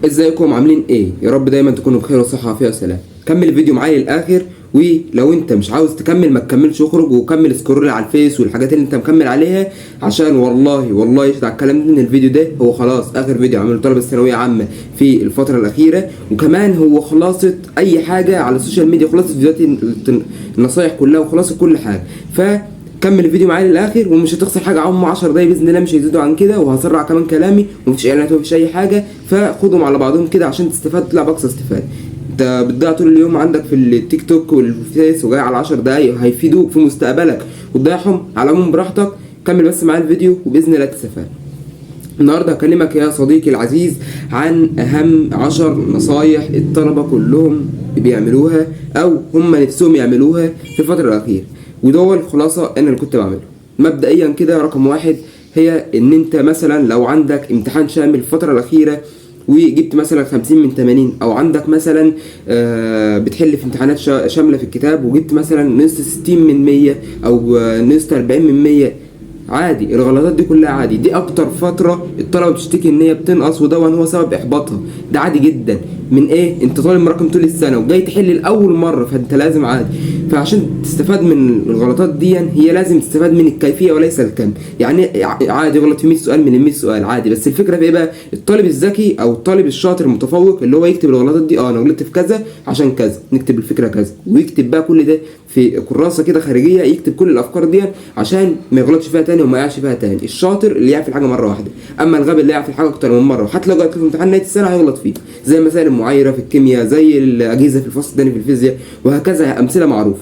ازيكم عاملين ايه؟ يا رب دايما تكونوا بخير وصحة وعافيه وسلام. كمل الفيديو معايا للاخر، ولو انت مش عاوز تكمل ما تكملش، اخرج وكمل scroll على الفيس والحاجات اللي انت مكمل عليها، عشان والله والله يشهد على الكلام ده ان الفيديو ده هو خلاص اخر فيديو عمله طلبه الثانوية عامة في الفترة الاخيرة، وكمان هو خلاصه اي حاجة على ال social media، خلاصه فيديوهات النصايح كلها وخلاصة كل حاجة. ف كمل الفيديو معايا للاخر ومش هتخسر حاجة، هم 10 دقايق باذن الله مش هيزيدوا عن كده، وهسرع كمان كلامي ومفيش اعلانات ومفيش اي حاجة، فخدهم على بعضهم كده عشان تستفاد تطلع باقصى استفاده. انت بتضيع طول اليوم عندك في التيك توك والفيس وجاي على 10 دقايق هيفيدوك في مستقبلك وتضيعهم على العموم براحتك. كمل بس معايا الفيديو وباذن الله تستفاد. النهارده هكلمك يا صديقي العزيز عن اهم 10 نصايح الطلبة كلهم بيعملوها او هم نفسهم يعملوها في الفترة الاخيرة، ودول خلاصة انا اللي كنت بعمله. مبدئيا كده رقم 1 هي ان انت مثلا لو عندك امتحان شامل الفترة الاخيرة وجبت مثلا 50 من 80، او عندك مثلا بتحل في امتحانات شاملة في الكتاب وجبت مثلا نص 60 من 100 او نص 40 من 100، عادي الغلطات دي كلها عادي. دي اكتر فترة الطلبة بتشتكي ان هي بتنقص، وده هو سبب احباطها، ده عادي جدا. من ايه؟ انت طالب مراكم طول السنة وجاي تحل لاول مرة، فانت لازم عادي. فعشان تستفاد من الغلطات دي هي لازم تستفاد من الكيفية وليس الكم. يعني عادي غلط في 100 سؤال من 100 سؤال عادي، بس الفكرة في ايه بقى؟ الطالب الذكي او الطالب الشاطر المتفوق اللي هو يكتب الغلطات دي، انا غلطت في كذا عشان كذا، نكتب الفكرة كذا، ويكتب بقى كل ده في كراسة كده خارجية، يكتب كل الافكار دي عشان ما يغلطش فيها تاني وما يقعش فيها تاني. الشاطر اللي يعرف الحاجة مرة واحدة، اما الغبي اللي يعرف الحاجة اكتر من مرة وحتى لو جات في امتحان نهاية السنة هيغلط فيه، زي مثلا المعايره في الكيمياء، زي الاجهزة في الفصل الثاني في الفيزياء، وهكذا امثلة معروفة.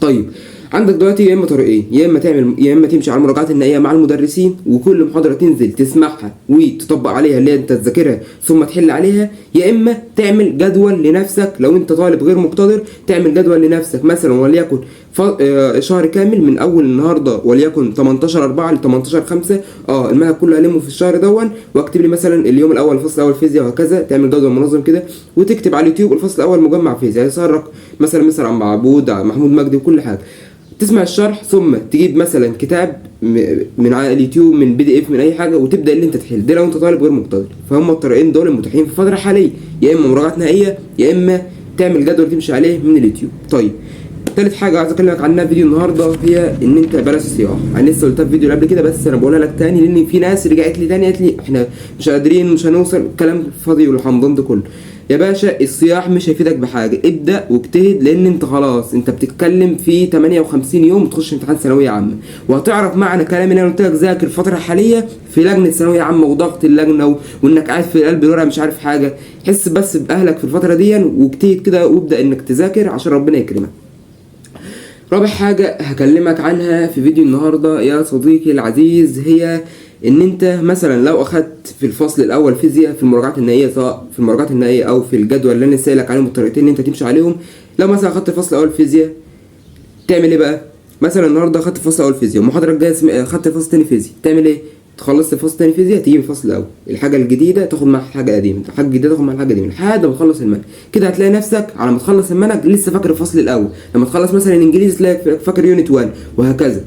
طيب عندك دلوقتي يا اما طريقين، يا اما تعمل، يا اما تمشي على المراجعات النهائية مع المدرسين وكل محاضرة تنزل تسمعها وتطبق عليها اللي انت تذاكرها ثم تحل عليها، يا اما تعمل جدول لنفسك. لو انت طالب غير مقتدر تعمل جدول لنفسك، مثلا وليكن شهر كامل من اول النهارده وليكن 18/4 ل 18/5، المنهج كله هلمه في الشهر دون، واكتب لي مثلا اليوم الاول الفصل الاول فيزياء وهكذا. تعمل جدول منظم كده وتكتب على اليوتيوب الفصل الاول مجمع فيزياء، هيظهر لك مثلا عم عبود محمود مجدي وكل حاجة. تسمع الشرح ثم تجيب مثلا كتاب من على اليوتيوب، من PDF، من اي حاجة، وتبدا اللي انت تحل. ده لو انت طالب غير مقتدر. فهم الطريقين دول المتاحين في الفترة الحالية، يا اما مراجعات نهائية يا اما تعمل جدول تمشي عليه من اليوتيوب. طيب تالت حاجة عايز اكلمك عنها في فيديو النهارده هي ان انت بلاش صياح. انا لسه قلتها في فيديو قبل كده بس انا بقولها لك تاني، لان في ناس رجعت لي تاني قالت لي احنا مش قادرين مش هنوصل، كلام فاضي والحمضان ده كله. يا باشا الصياح مش هيفيدك بحاجة، ابدا واجتهد، لان انت خلاص انت بتتكلم في 58 يوم تخش امتحان ثانوية عامة، وهتعرف معنى كلامي اللي انا قلت لك ذاكر الفترة الحالية في لجنة ثانوية عامة وضغط اللجنة وانك قاعد في قلب الورقة مش عارف حاجة. حس بس باهلك في الفترة دي واجتهد كده وابدا انك تذاكر عشان ربنا يكرمك. رابع حاجة هكلمك عنها في فيديو النهاردة يا صديقي العزيز هي ان انت مثلا لو اخدت في الفصل الاول فيزياء في المراجعات النهائية، سواء في المراجعات النهائية او في الجدول اللي انا سائلك عليهم الطريقتين اللي انت تمشي عليهم. لو مثلا اخدت الفصل الاول فيزياء تعمل ايه بقى؟ مثلا النهارده اخدت فصل اول فيزياء، المحاضرة الجاية اخدت فصل تاني فيزياء، تعمل ايه؟ تخلصت الفصل التاني فيزياء تجيب الفصل الاول، الحاجة الجديدة تاخد معاها الحاجة القديمة، الحاجة الجديدة تاخد معاها الحاجة القديمة لحد ما تخلص المنهج. كده هتلاقي نفسك على ما تخلص المنهج لسه فاكر الفصل الاول، لما تخلص مثلا الانجليزي تلاقي فاكر unit 1 وهكذا.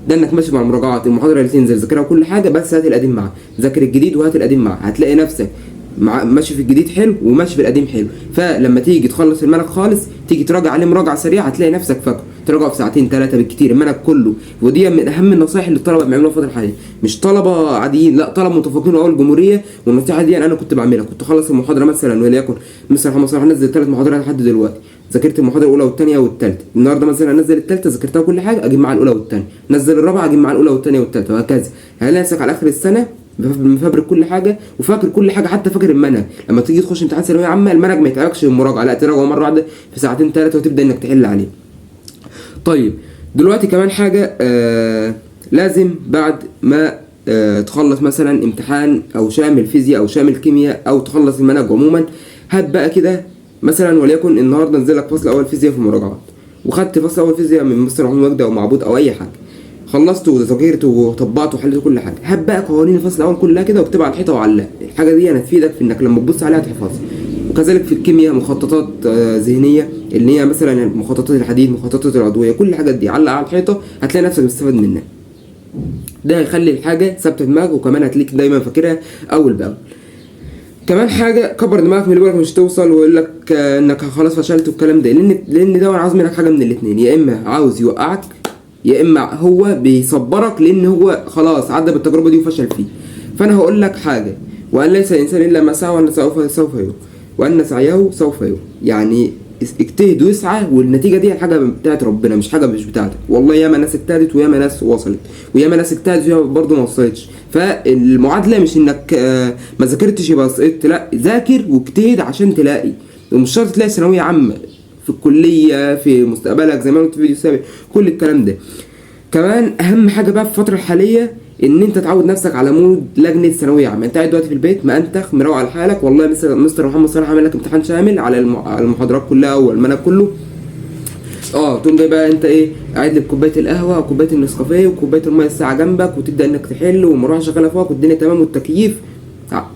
ده انك ماشي مع المراجعات، المحاضرة اللي تنزل ذاكرها وكل حاجة، بس هات القديم معاك، ذاكر الجديد وهات القديم معاك، هتلاقي نفسك ماشي في الجديد حلو وماشي في القديم حلو. فلما تيجي تخلص المنهج خالص تيجي تراجع عليه مراجعه سريعة هتلاقي نفسك فاكره، تراجعه في ساعتين 3 بالكتير المنهج كله. ودي من اهم النصائح اللي الطلبة بيعملوها الفترة الحالية، مش طلبه عاديين، لا طلبه متفوقين واول الجمهورية. والنصيحة دي انا كنت بعملها، كنت اخلص المحاضرة مثلا وليكن مثلا محمد صلاح نزل 3 محاضرات لحد دلوقتي، ذاكرت المحاضرة الاولى والثانية والثالثة، النهارده مثلا انزل الثالثة ذاكرتها كل حاجة اجيب معاها الاولى والثانية، نزل الرابعة اجيب معاها الاولى والثانية والثالثة وهكذا. هلاقي نفسك على اخر السنة مفبرك كل حاجة وفاكر كل حاجة، حتى فاكر المنهج. لما تيجي تخش امتحان ثانوية عامة المنهج ما يتعبكش بالمراجعة، لا تراجعه مرة واحدة في ساعتين 3 وتبدا انك تحل عليه. طيب دلوقتي كمان حاجة، لازم بعد ما تخلص مثلا امتحان او شامل فيزياء او شامل كيمياء او تخلص المنهج عموما، هات بقى كده مثلا وليكن النهارده نزل لك فصل اول فيزياء في المراجعات، وخدت فصل اول فيزياء من مستر محمود مجدي او معبود او اي حاجة، خلصت وذاكرت وطبقت وحليت كل حاجة، هات بقى قوانين الفصل الاول كلها كده واكتبها على الحيطة وعلقها. الحاجة دي هتفيدك في انك لما تبص عليها تحفظها. وكذلك في الكيمياء مخططات ذهنية اللي هي مثلا مخططات الحديد، مخططات العضوية، كل الحاجات دي علق على الحيطة هتلاقي نفسك بتستفاد منها. ده هيخلي الحاجة ثابتة في دماغك، وكمان هتلاقيك دايما فاكرها اول باول. كمان حاجة، كبر دماغك من اللي بيقولك مش توصل ويقول لك انك خلاص فشلت والكلام ده، لان ده عاوز منك حاجة من الاثنين، يا اما عاوز يوقعك يا اما هو بيصبرك لان هو خلاص عدى بالتجربة دي وفشل فيه. فانا هقول لك حاجة، وان ليس الانسان الا ما سعى وان سوف يرى وان سعيه سوف يرى. يعني اجتهد واسعى، والنتيجة دي حاجة بتاعت ربنا مش حاجة مش بتاعتك. والله ياما ناس اجتهدت وياما ناس وصلت، وياما ناس اجتهدت وياما برضه ما وصلتش. فالمعادله مش انك ما ذاكرتش يبقى سقطت، لا ذاكر واجتهد عشان تلاقي. ومش شرط تلاقي ثانوية عامة، في الكلية، في مستقبلك زي ما قلت في الفيديو السابق، كل الكلام ده. كمان اهم حاجة بقى في الفترة الحالية ان انت تعود نفسك على mood لجنة ثانوية عامة. انت قاعد دلوقتي في البيت مأنتخ مروق على حالك، والله مستر محمد صلاح عامل لك امتحان شامل على المحاضرات كلها والمنهج كله. تقوم جاي بقى انت ايه، قاعد لك كوباية القهوة وكوبايه النسكافيه وكوبايه المية الساعة جنبك، وتبدا انك تحل والمروحه شغالة فوق والدنيا تمام والتكييف.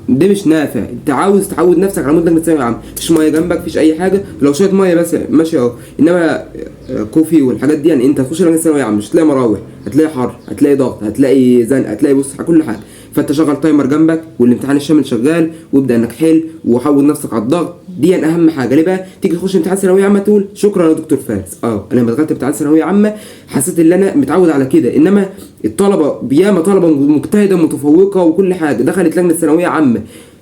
ده مش نافع. انت عاوز تعود نفسك على mood لجنة ثانوية عامة، مفيش مية جنبك، مفيش اي حاجة، لو شوية مية بس ماشي اهو، انما coffee والحاجات دي يعني انت هتخش لجنة ثانوية عامة مش هتلاقي مراوح، هتلاقي حر، هتلاقي ضغط، هتلاقي زنق، هتلاقي بص كل حاجة. فانت شغل timer جنبك والامتحان الشامل شغال، وابدا انك حل وحول نفسك على الضغط. دي اهم حاجة. ليه بقى تيجي تخش امتحان ثانوية عامة تقول شكرا يا دكتور فارس، انا لما دخلت امتحان ثانوية عامة حسيت ان انا متعود على كده. انما الطلبة ياما طلبه مجتهدة متفوقه وكل حاجة دخلت لجنة ثانوية عامة،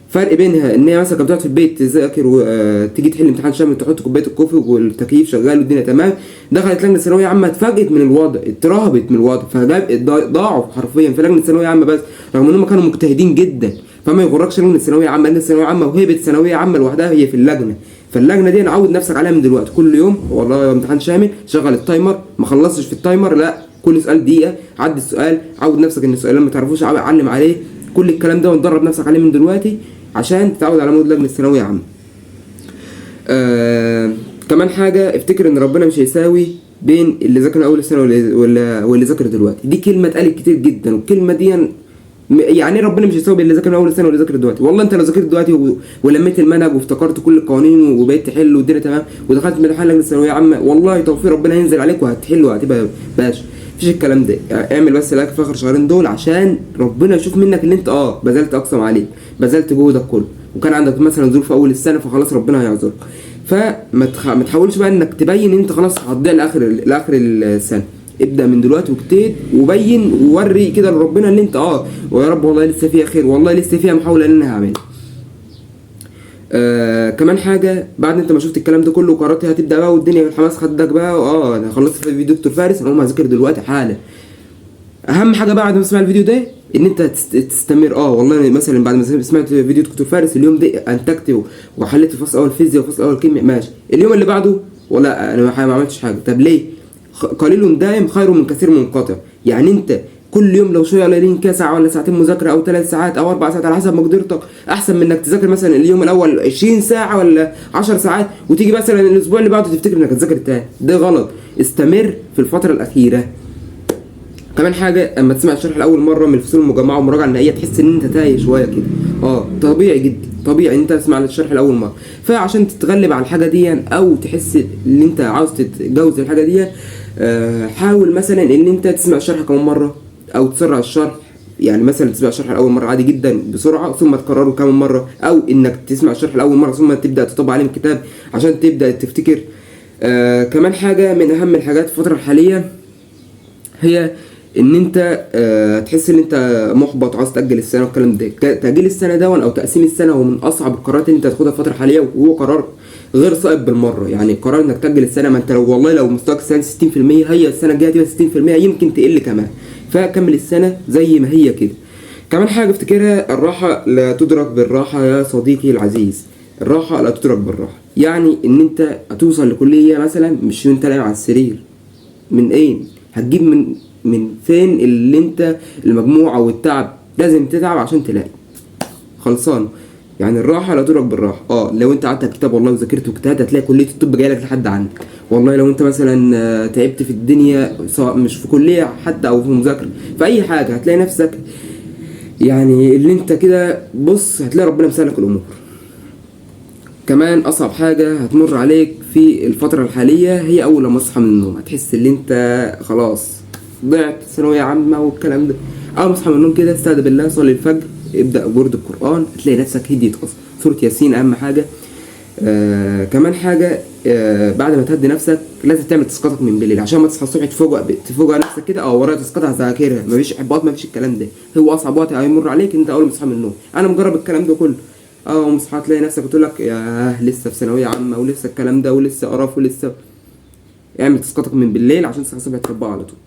فرق بينها ان هي مثلا كانت بتقعد في البيت تذاكر وتيجي تحل امتحان شامل، تحط كوباية ال coffee والتكييف شغال والدنيا تمام. دخلت لجنة ثانوية عامة اتفاجئت من الوضع، اترهبت من الوضع، فضاعوا حرفيا في لجنة ثانوية عامة بس، رغم انهم كانوا مجتهدين جدا. فما يغركش لجنة ثانوية عامة، لجنة ثانوية عامة وهيبة ثانوية عامة لوحدها هي في اللجنة. فاللجنه دي عود نفسك عليها من دلوقتي، كل يوم والله امتحان شامل شغل ال timer، ما خلصتش في ال timer لا كل سؤال دقيقة، عدي السؤال، عود نفسك ان السؤال ما تعرفوش علم عليه، كل الكلام ده وندرب نفسك عليه من دلوقتي عشان تتعود على mood لجنة الثانوية عامة. كمان حاجة، افتكر ان ربنا مش هيساوي بين اللي ذاكر اول السنة واللي ذاكر دلوقتي. دي كلمة اتقالت كتير جدا، والكلمة دي يعني ايه ربنا مش هيساوي بين اللي ذاكر اول السنة واللي ذاكر دلوقتي؟ والله انت لو ذاكرت دلوقتي ولميت المنهج وافتكرت كل القوانين وبقيت تحل والدنيا تمام ودخلت امتحان لجنة ثانوية عامة، والله توفيق ربنا هينزل عليك وهتحل وهتبقى باشا. مفيش الكلام ده. اعمل بس like في اخر شهرين دول عشان ربنا يشوف منك اللي انت بذلت اقصى ما عليك، بذلت جهدك كله، وكان عندك مثلا ظروف في اول السنة فخلاص ربنا هيعذرك. فما تحاولش بقى انك تبين ان انت خلاص هتضيع لاخر السنة. ابدا من دلوقتي واجتهد وبين ووري كده لربنا ان انت ويا رب والله لسه فيها خير، والله لسه فيها محاولة ان انا هعملها. كمان حاجة، بعد انت ما شفت الكلام ده كله وقررت هتبدا بقى والدنيا والحماس خدك بقى، انا خلصت في فيديو دكتور فارس، انا هقوم اذاكر دلوقتي حالا. اهم حاجة بعد ما تسمع الفيديو ده ان انت تستمر. والله مثلا بعد ما سمعت فيديو دكتور فارس اليوم ده انتجت وحليت في فصل اول فيزياء وفصل اول كيمياء، ماشي. اليوم اللي بعده ولا انا ما عملتش حاجة. طب ليه؟ قليل دائم خير من كثير منقطع. يعني انت كل يوم لو شوية قليلين كده ساعة ولا ساعتين مذاكرة او 3 ساعات او 4 ساعات على حسب مقدرتك، احسن من انك تذاكر مثلا اليوم الاول 20 ساعة ولا 10 ساعات وتيجي مثلا الاسبوع اللي بعده تفتكر انك هتذاكر تاني. ده غلط. استمر في الفترة الاخيرة. كمان حاجة، اما تسمع الشرح لاول مرة من الفصول المجمعة والمراجعه النهائية تحس ان انت تايه شوية كده. طبيعي جدا، طبيعي ان انت تسمع الشرح لاول مرة. فعشان تتغلب على الحاجة دي او تحس ان انت عاوز تتجاوز الحاجة دي، حاول مثلا ان انت تسمع الشرح كمان مرة او تسرع الشرح. يعني مثلا تسمع الشرح لاول مرة عادي جدا بسرعة ثم تكرره كمان مرة، او انك تسمع الشرح لاول مرة ثم تبدا تطبق عليه الكتاب عشان تبدا تفتكر. كمان حاجة من اهم الحاجات في الفترة الحالية هي ان انت تحس ان انت محبط وعاوز تاجل السنة والكلام ده. تاجيل السنة ده او تقسيم السنة هو من اصعب القرارات اللي انت تاخدها في الفترة الحالية، وهو قرار غير صائب بالمرة. يعني قرار انك تاجل السنة، ما انت لو والله لو مستواك السنة 60% هي السنة الجاية تبقى 60%، يمكن تقل كمان. فكمل السنة زي ما هي كده. كمان حاجة افتكرها، الراحة لا تدرك بالراحة يا صديقي العزيز. الراحة لا تدرك بالراحة، يعني ان انت هتوصل لكليه مثلا مش وانت نايم على السرير. من ايه هتجيب من فين اللي انت المجموعة والتعب؟ لازم تتعب عشان تلاقي خلصان. يعني الراحة لا تدرك بالراحة. لو انت قعدت على الكتاب والله وذاكرت واجتهدت هتلاقي كليه الطب جاية لك لحد عندك. والله لو انت مثلا تعبت في الدنيا، سواء مش في كليه حتى او في مذاكرة، في اي حاجة، هتلاقي نفسك يعني اللي انت كده بص هتلاقي ربنا مسهلك الامور. كمان اصعب حاجة هتمر عليك في الفترة الحالية هي اول لما تصحى من النوم، هتحس ان انت خلاص ضعت ثانوية عامة والكلام ده. اول ما تصحى من النوم كده استهدى بالله، صلي الفجر، ابدا برد القران، هتلاقي نفسك هديت اصلا. سورة ياسين اهم حاجة. كمان حاجة، بعد ما تهدي نفسك لازم تعمل تاسكاتك من بالليل، عشان ما تصحى الصبح تفوجئ نفسك كده ورايا تاسكات هذاكرها، مفيش احباط، مفيش الكلام ده. هو اصعب وقت هيمر عليك انت اول ما تصحى من النوم. انا مجرب الكلام ده كله. ومصحى تلاقي نفسك بتقول لك ياه لسه في ثانوية عامة ولسه الكلام ده ولسه قرف ولسه. اعمل تاسكاتك من بالليل عشان تصحى الصبح تطبقها على طول.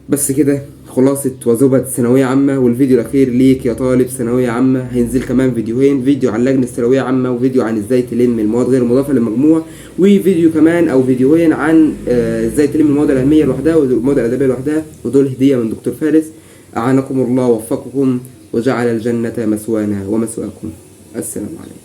بس كده خلاصة وزبد ثانوية عامة. والفيديو الأخير ليك يا طالب ثانوية عامة، هينزل كمان فيديوهين، فيديو عن لجنة ثانوية عامة، وفيديو عن ازاي تلم المواد غير المضافة للمجموع، وفيديو كمان أو فيديوهين عن ازاي تلم المواد العلمية لوحدها والمواد الأدبية لوحدها، ودول هدية من دكتور فارس. أعانكم الله ووفقكم وجعل الجنة مثوانا ومثواكم. السلام عليكم.